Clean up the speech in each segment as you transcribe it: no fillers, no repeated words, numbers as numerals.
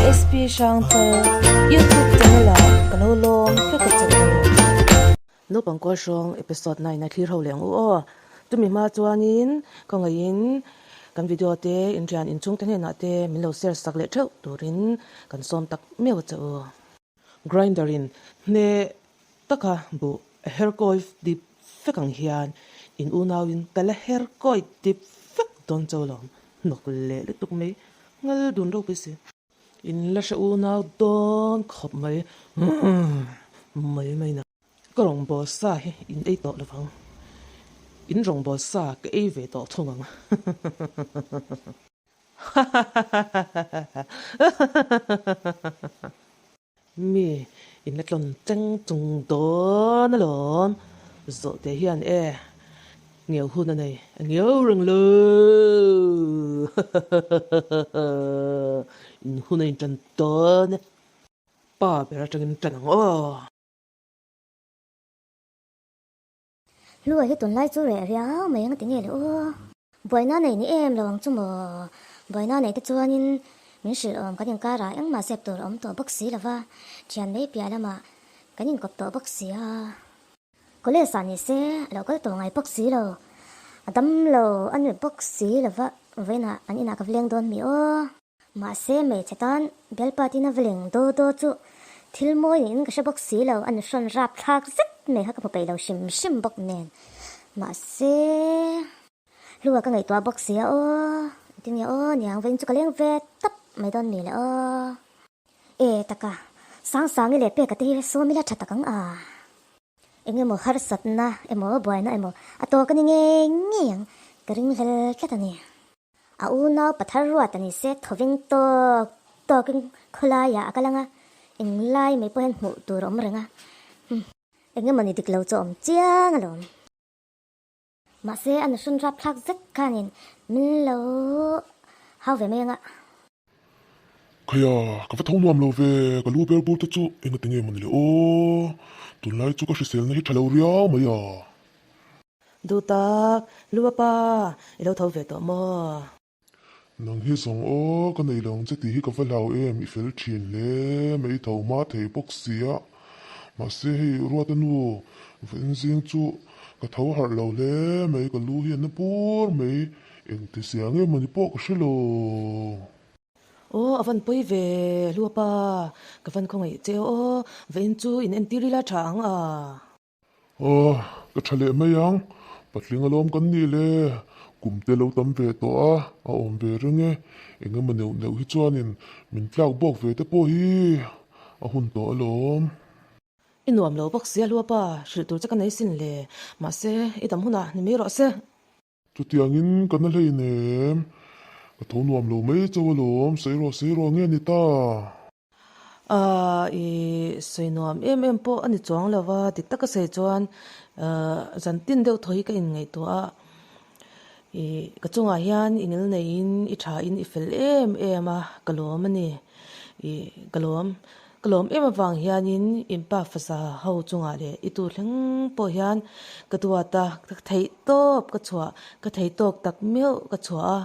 SP Hrangchal YouTube channel ah ka lo lawm vek a che u. Naupang kual hrawng episode 9 a thlir ho leh ang u aw. Chumi hma chuanin ka ngaihin kan video te inrian inchhungte hnenah te min lo share sak leh theuh turin kan sawm tak meuh a che u. Grinder in hne taka buh a her kawi dip vek ang hian in unau in ka la her kawi dip vek dawn cho lo hnawk leh lutuk mai ngal dun ropui si. In la hre unau dawn khawp mai mai mai na. Ka rawngbâwl sa hi in ei tawh lovang. In rawngbâwl sa ka ei ve tawh thung ang. Mi in la tlawn cheng chung dawn alawm. Zawhte hian e ngeu hun a nei a ngeu reng lo. In hun a inṭan dawn e. Pa ber aṭangin ṭan ang aw. Hlua hi tunlai chu reh riau mai ang a ti nge le aw. Buaina nei ni em lo ang chu maw? Buaina nei te chuanin min hrilh awm kan inkarah engmah zep tur a awm tawh bawk si lo va, thian mai piah lamah kan inkawp tawh bawk si a. College ah ni se a lo kal tawh ngai bawk si lo, a dam lo a nui bawk si lo va, vawiinah an inah ka va leng dawn mi aw. Mahse hmeichhe tan bialpa tina va leng daw daw chu thil mawi niin ka hre bawk si lo, a nuhrawn rap thlak zet mai kha ka hmu peih lo hrim hrim bawk nen. Mahse hlua ka ngaihtuah bawk si a aw, engtin nge aw niang vawiin chu ka leng ve tawp mai dawn mi le aw. E taka, Sangsangi leh Peka te hi sawm ila tha tak ang a. Eng emaw harsatna emaw buaina emaw a tawk a ni ngei ngei ang ka ringhlel tlat a ni. A unau pathar ruat a ni se thoveng tawk tawkin khawlaiah a kal ang a, englai mai pawh hian hmuh tur a awm reng a, humm eng emaw ni dik lo chu a awm chiang alawm. Mahse a nuhrawn rapthlak zet khanin min lo hau ve mai ang a. Khaia, ka va tho nuam lo ve, ka lu ber bur te chu engati nge maw ni le aw, tunlai chu ka hriselna hi tha lo riau mai a. Duh tak, lu a pa, i lo tho ve tawh maw? Nang hi zawng aw, ka nei lo ang che tih hi ka va hlau em, i fel thin hle mai, i tho hma thei bawk sia. Mahse hei Ruata nu vawiin zing chu ka tho harh lo hle mai, ka lu hi a na bur mai, engti zia nge mawni pawh ka hre lo. Aw, a van pawi ve, lu a pa, ka van khawngaih che aw, vawiin chu in entir ila tha ang a. Aw, ka tha leh mai ang. Patling alawm kan nih le. Kum te lo tam ve tawh a, a awm ve reng e. Eng emaw neuh neuh hi chuanin min tlak bawk ve te pawh hi a hun tawh alawm. I nuam lo bawk sia Hluapa, hrilh tur che ka nei sin le. Mahse, i dam hunah ni mai rawh se. Chutiangin ka na hleinem, ka tho nuam lo mai chauh alawm, sawi rawh sawi rawh nge ni ta? Aaa i sawi nuam em em pawh a ni chuang lo va, dik taka sawi chuan zan tin deuh thaw hi ka inngaihtuah a, i ka chungah hian i ngil neiin i thain i fel em em a, ka lawm a ni, i ka lawm. Ka lawm em avang hianin in pa fasa ho chungah leh i tu thleng pawh hian ka duat a, ka theih tawp ka chhuah, ka thei tawk tak meuh ka chhuah a,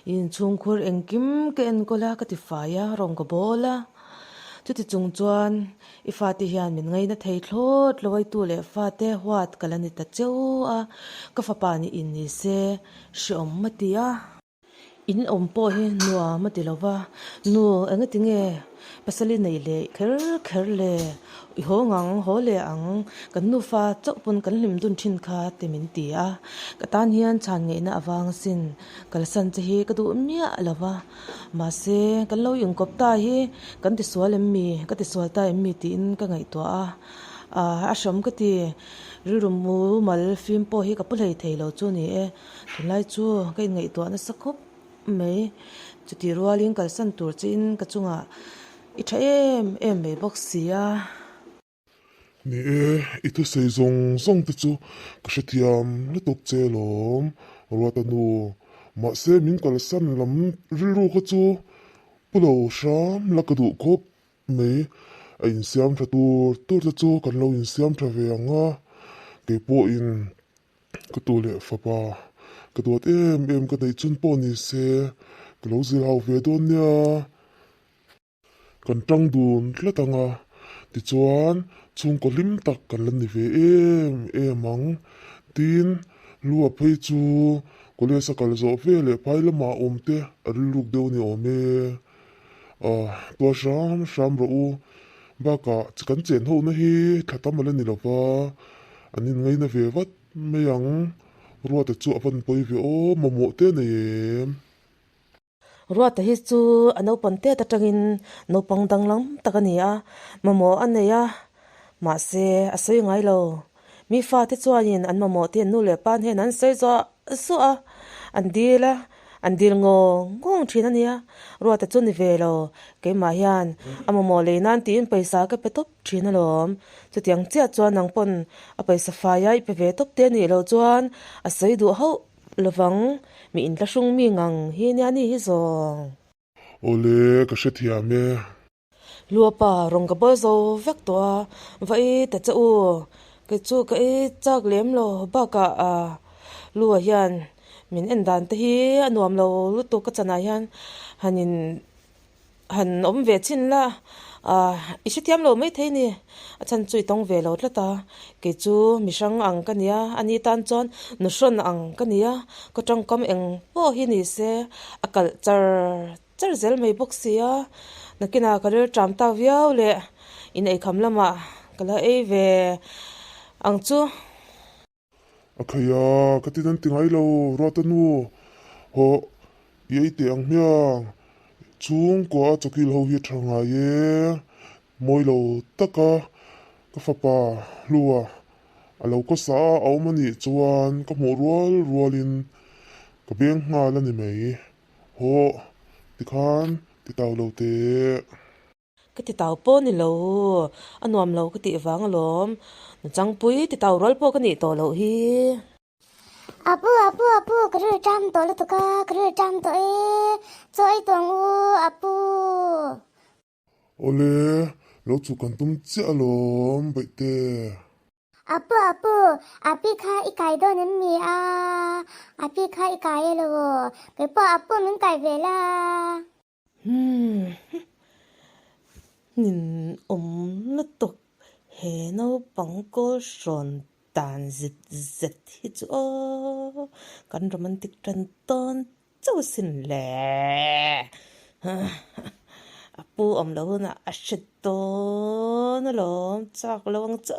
in inchhungkhur engkim ka enkawl a, ka ti fai a, rawng ka bawl a. Chuti chung chuan i fate hian min ngaina thei thlawt lo a, i tu leh fate huat ka la ni ta cheu a, ka fapa nih in ni se hreawm a ti a. In awm pawh hi nuam a ti lo va, Nu, engati nge pasal i neih leh kher kher le? I haw ngang, haw leh ang, kan nufa chauh pawn kan hlim dun thin kha ti min ti a. Ka tan hian chhan ngeihna avang asin, kalsan che hi ka duh miah lo va. Mahse, kan lo inkawp ta hi kan tisual em mi, ka tisual ta em mi tiin ka ngaihtuah a. A hreawm ka ti, rilru mumal fim pawh hi ka pu hlei thei lo chu ni e. Tunlai chu ka inngaihtuah nasa khawp mai. Chutih rualin kalsan tur chiin ka chungah i tha em em mai bawk si a. Ni e, i thusei zawng zawng te chu ka hrethiam lutuk che lawm, Ruata nu. Mahse min kalsan lam rilru kha chu pu lo hram la ka duh khawp mai. A insiam tha tur tur te chu kan lo insiam tha ve ang a, keipawhin Ka tu leh fapa, ka duat em em ka neih chun pawh ni se, ka lo zir hau ve dawn nia. Kan tang dun tlat ang a, tichuan chhungkaw hlim tak kan la ni ve em em ang. Tin, Lua phei chu college a kal zawh ve leh phai lamah awm te a rilruk deuh a ni awm e. Ahh, tuar hram hram rawh u. Bakah kan chen hohna hi thla tam a la ni lo va, an inngaina ve vat mai ang. Ruata chu a van pawi ve aw, mamawh te a nei em? Ruata hi chu a naupang tet atangin naupang danglam tak a ni a, mamawh a nei a, mahse a sawi ngai lo. Mi fate chuanin an mamawh te an nu leh pa hnen an sawi zuah zuah a, an dil a, an dil ngawng ngawng thin a nia. Ruata chu ni ve lo, keimah hian a mamawh lei nan tiin pawisa ka pe tawp thin alawm. Chutiang chiah chuan nang pawn a pawisa fai a i pe ve tawp te a nih loh chuan a sawi duh hauh Lovang, mi intlahrung mi ngang hi nia ni hi zawng. Awle, ka hrethiam e. Luapa, rawn ka bawl zo vek tawh a, va ei ta che u. Kei chu ka ei chak lem lo, bakah a Lua hian min en dan te hi a nuam lo lutuk ka chanah hian han in Han awm ve chin la, ah i hrethiam lo maithei ni, a chhan chu i tawng ve lo tlat a, kei chu mi hrang ang ka nia, ani tan chuan nu hrawn ang ka nia, ka tawngkam eng pawh hi ni se a kalh char char zel mai bawk si a, nakinah ka rilṭam tak viau leh in eikham lamah ka la ei ve ang chu. A khai a, ka ti nan ti ngai lo, Ruata nu, hawh, i ei teh ang hmiang, chhungkua a chawkil ho hi a tha ngai e, mawi lo taka ka fapa hlua a lo kawsa a a awm a nih chuan ka hmuh rual rualin ka beng nghal a ni mai, hawh, tikhan ti tau lo teh. Ka ti tau pawh ni lo, a nuam lo ka tih vang alawm. Nuchangpui ti tau rual pawh ka nih tawh loh hi. Apu, apu, apu, ka rilru ṭam tawh lutuk a, ka rilru ṭam tawh e, chaw ei tawh ang u, apu. Awle, lo chhuk kan tum chiah alawm, Baihte. Apu, apu, api kha i kai dawn em mi a? Api kha i kai elo aw, keipawh apu min kai ve la. Umm nin awm lutuk he naupang kawl hrawn dan zet zet hi chu aw kan romantic tan tawn chauh asin le a pu awm lo hunah a hre dawn alawm chak lo ang chu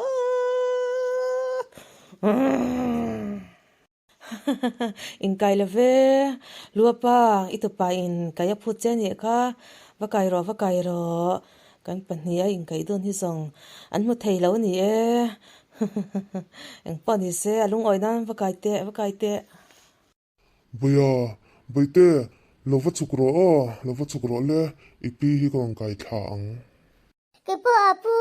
Inkai lo ve, Luapa, i tupa in kai a phut che a nih kha, va kai rawh, va kai rawh, kan pahnih a inkaih dawn hi zawng an hmu thei lo a ni e, engpawh ni se a lungawi nan va kai teh, va kai teh. Bawiha, Bawihte, lo va chhuk rawh aw, lo va chhuk rawh le, i pi hi ka rawn kai thla ang. Kei pawh a pu,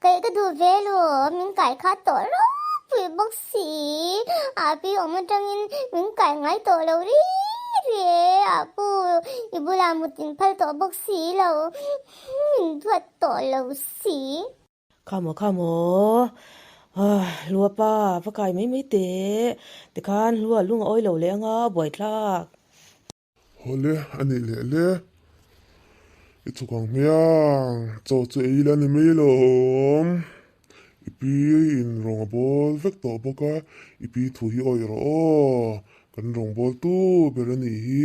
kaih ka duh ve lo, min kai kha tawh ropui bawk si, a pi awm atangin min kai ngai tawh lo ri ri e, a pu i bulah mut in phal tawh bawk si lo, min duat tawh lo si. Khamaw khamaw, Hlua pa va kai mai mai teh, tikhan Hlua lung a awi lo leh anga buaithlak. Hawle a nih leh le. I chhuk ang hmiang, chaw chu ei ila ni mai lawm. I pi in rawng a bawl vek tawh bawk a, i pi thu hi awih rawh aw. Kan rawng bawl tu ber a nih hi,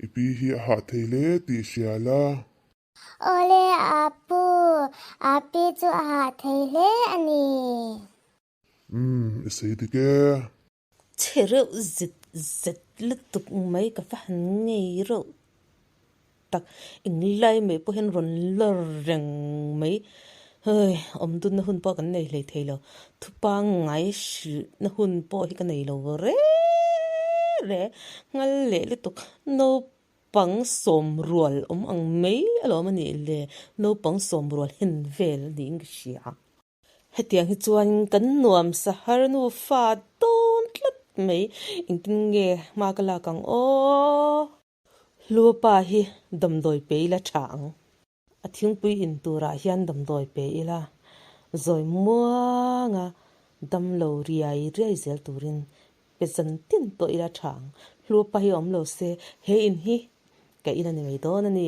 i pi hi a hah thei hle tih hria la. Awle a pu, a pi chu a hah thei hle a ni. Umm, i sawi dik e. Chhe reuh zet zet lutuk mai ka va han ngei reuh tak, englai mai pawh hian rawn lawr reng mai, hei awm dunna hun pawh kan nei hlei thei lo, thu pangngai hrilhna hun pawh hi ka nei lo reng reng, nghal leh lutuk naupang sawm rual awm ang mai alawm a nih le, naupang sawm rual hen vel a niin ka hria. Hetiang hi chuan kan nuam sahar nufa dawn tlat mai, engtin nge hma ka lak ang aw? Hluapa hi damdawi pe ila tha ang. A thingpui in turah hian damdawi pe ila, zawi muanga damlo riai riai zel turin pe zan tin tawh ila tha ang. Hluapa hi awm lo se he in hi ka in a ni mai dawn a ni.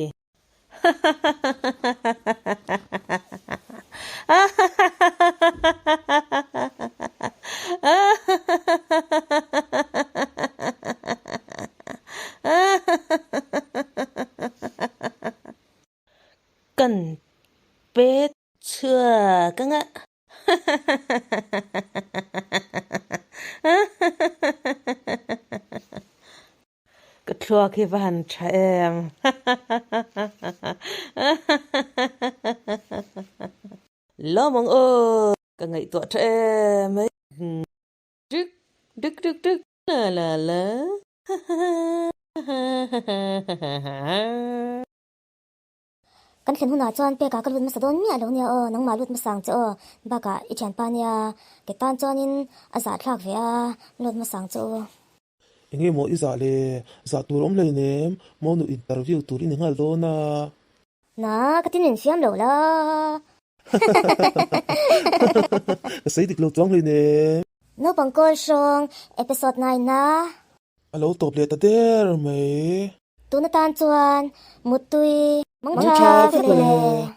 Kan pet chhuak ang a. Ka thluak hi va han tha em. Lawm ang aw. Ka ngaihtuah tha em mai. Dik dik dik dik la la la. Kan thlen hunah chuan pekah ka lut hmasa dawn miah lo nia aw, nangmah lut hmasa ang che aw, bakah i thianpa nia, ke tan chuanin a zah thlak ve a, lut hmasa ang che u. Enge maw i zah le, zah tur awm hleinem, monu interview tur i ni nghal dawn a. Na, ka tin min fiam lo la. Ka sawi dik lo chuang hleinem. Naupang kawl hrawng episode 9 na. A lo tawp leh ta der mai. Tun atan chuan Muttui Mangtha vek le.